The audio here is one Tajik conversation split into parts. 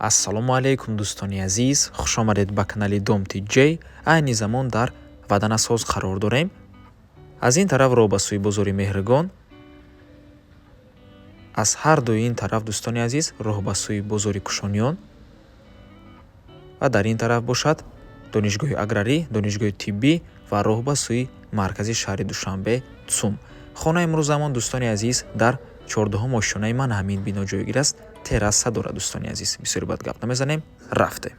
Ассалому алайкум, дӯстони азиз, хушомадед ба канали Дом Тиҷей. Айни замон дар Ваданасоз қарор дорем. Аз ин тараф роҳ ба сӯи бозори Меҳргон, аз ҳар дуи ин тараф, дӯстони азиз, роҳ ба сӯи бозори Кушониён ва дар ин тараф бошад донишгоҳи аграрӣ, донишгоҳи тиббӣ ва роҳ ба сӯи маркази шаҳри Душанбе, ЦУМ. Хонаи имрӯзамон, дӯстони азиз, дар 14-ум ошёнаи ман ҳамин бино ҷойгир аст. Терраса дорад, дӯстони азиз. Бисёри бад гап намезанем, рафтем.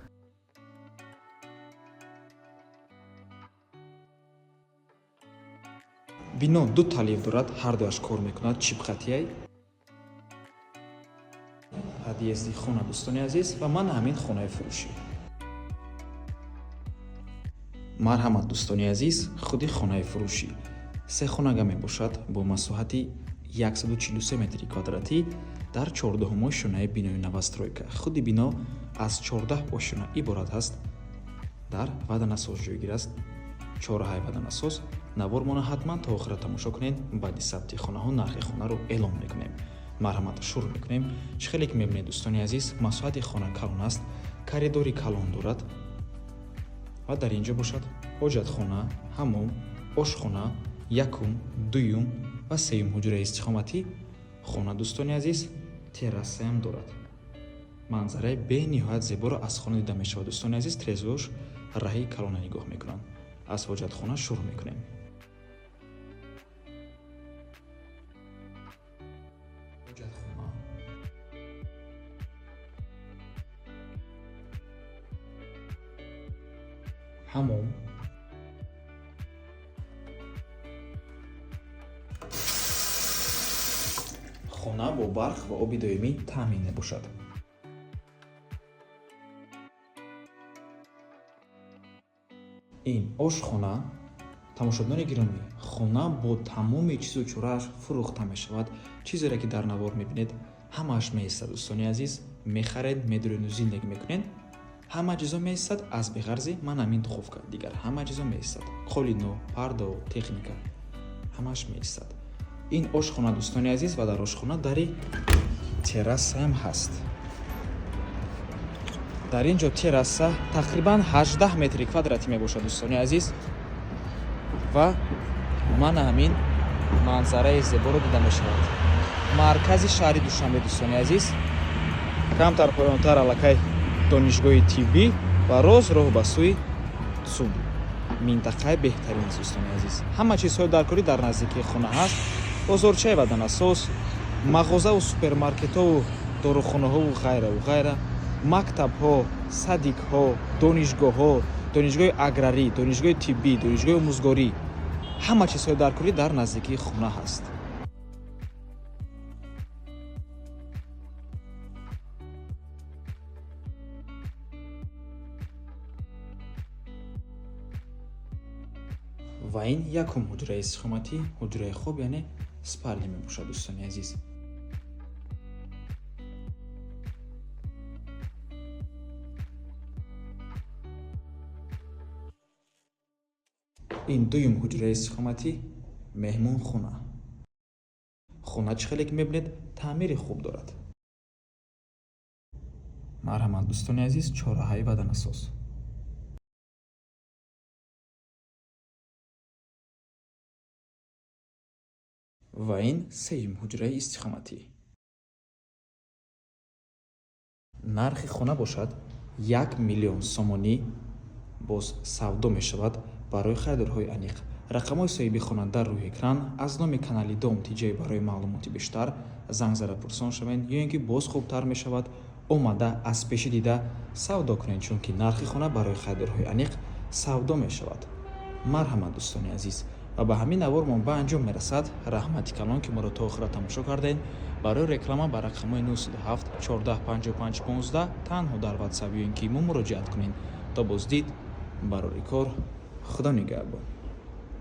Бино ду лифт дорад, ҳар дуяш кор мекунад, чипхатияй. Подъезди хона, дӯстони азиз, ва ман ҳамин хонаи фурӯшӣ. Марҳамат, дӯстони азиз, худи хонаи фурӯшӣ се хонага мебошад бо масоҳати 143 метри квадратӣ дар 14-ум ошёнаи бинои новостройка. Худи бино аз 14 ошёна иборат аст, дар Ваданасоз ҷойгир аст, чорраҳаи Ваданасоз. Навормона ҳатман то охира тамошо кунед. Баъди сабти хонаҳо нархи хонаро эълон мекунем. Марҳамат, шурӯъ мекунем. Чӣ хеле ки мебинед, дӯстони азиз, масоҳати хона калон аст, коридори калон дорад ва дар ин ҷо бошад ҳоҷатхона, ҳаммом, ошхона, якум, дуюм ва сеюм ҳуҷраи истиқоматӣ. Хона, дӯстони азиз, террасаам дорад. Манзараи бениҳоят зеборо аз хона дида мешавад, дӯстони азиз. Трезош раҳи калона нигоҳ мекунанд. Аз ҳоҷатхона шурӯъ мекунем. Ҳоҷатхона, ҳаммом, хона бо барқ ва оби доимӣ таъмин мебошад. Ин ошхона. Тамошобинони гиромӣ, хона бо тамоми чизу чорааш фурӯхта мешавад. Чизере ки дар навор мебинед, ҳамааш меистад, дӯстони азиз. Мехаред, медуреду зиндагӣ мекунед. Ҳама чизо меистад, аз беғарзи ман ҳамин духовка, дигар ҳама чизо меистад: қолино, пардао, техника, ҳамааш меистад. Ин ошхона, дӯстони азиз, ва дар ошхона дари террасаам ҳаст. Дар ин ҷо терраса тақрибан 18 метри квадратӣ мебошад, дӯстони азиз, ва ман ҳамин манзараи зеборо дида мешавад. Маркази шаҳри Душанбе, дӯстони азиз. Камтар поёнтар аллакай донишгоҳи тиббӣ ва рост роҳ ба сӯи ЦУМ. Минтақаи беҳтарин аст, дӯстони азиз. Ҳама чизҳои даркорӣ дар наздикии хона ҳаст: бозорчаи Ваданасоз, мағозаву супермаркетҳову дорухонаҳову ғайраву ғайра, мактабҳо, садикҳо, донишгоҳҳо, донишгоҳи аграрӣ, донишгоҳи тиббӣ, донишгоҳи омӯзгорӣ. Ҳама чизҳои даркорӣ дар наздикии хона ҳаст. Ва ин якум ҳуҷраи истиқоматӣ, ҳуҷраи хоб, яъне спальня мебошад, дӯстони азиз. Ин дуюм ҳуҷраи истиқоматӣ, меҳмонхона. Хона, чӣ хеле ки мебинед, таъмири хуб дорад. Марҳамат, дӯстони азиз, чорраҳаи Ваданасоз. Ва ин сеюм ҳуҷраи истиқоматӣ. Нархи хона бошад 1 миллион сомонӣ, боз савдо мешавад. Барои харидорҳои аниқ рақамҳои соҳиби хона дар рӯи экран. Аз номи канали Дом Тиҷай барои маълумоти бештар занг зада пурсон шавед ё ин ки боз хубтар мешавад, омада аз пешӣ дида савдо кунед, чунки нархи хона барои харидорҳои аниқ савдо мешавад. Марҳамат, дӯстони азиз, ва ба ҳамин навормон ба анҷом мерасад. Раҳмати калон, ки моро то охира тамошо кардед. Барои реклама ба рақамҳои 907 14 55 15 танҳо дар Ватсап ё ин ки имо муроҷиат кунед. То боздид, барори кор, Худо нигаҳбон.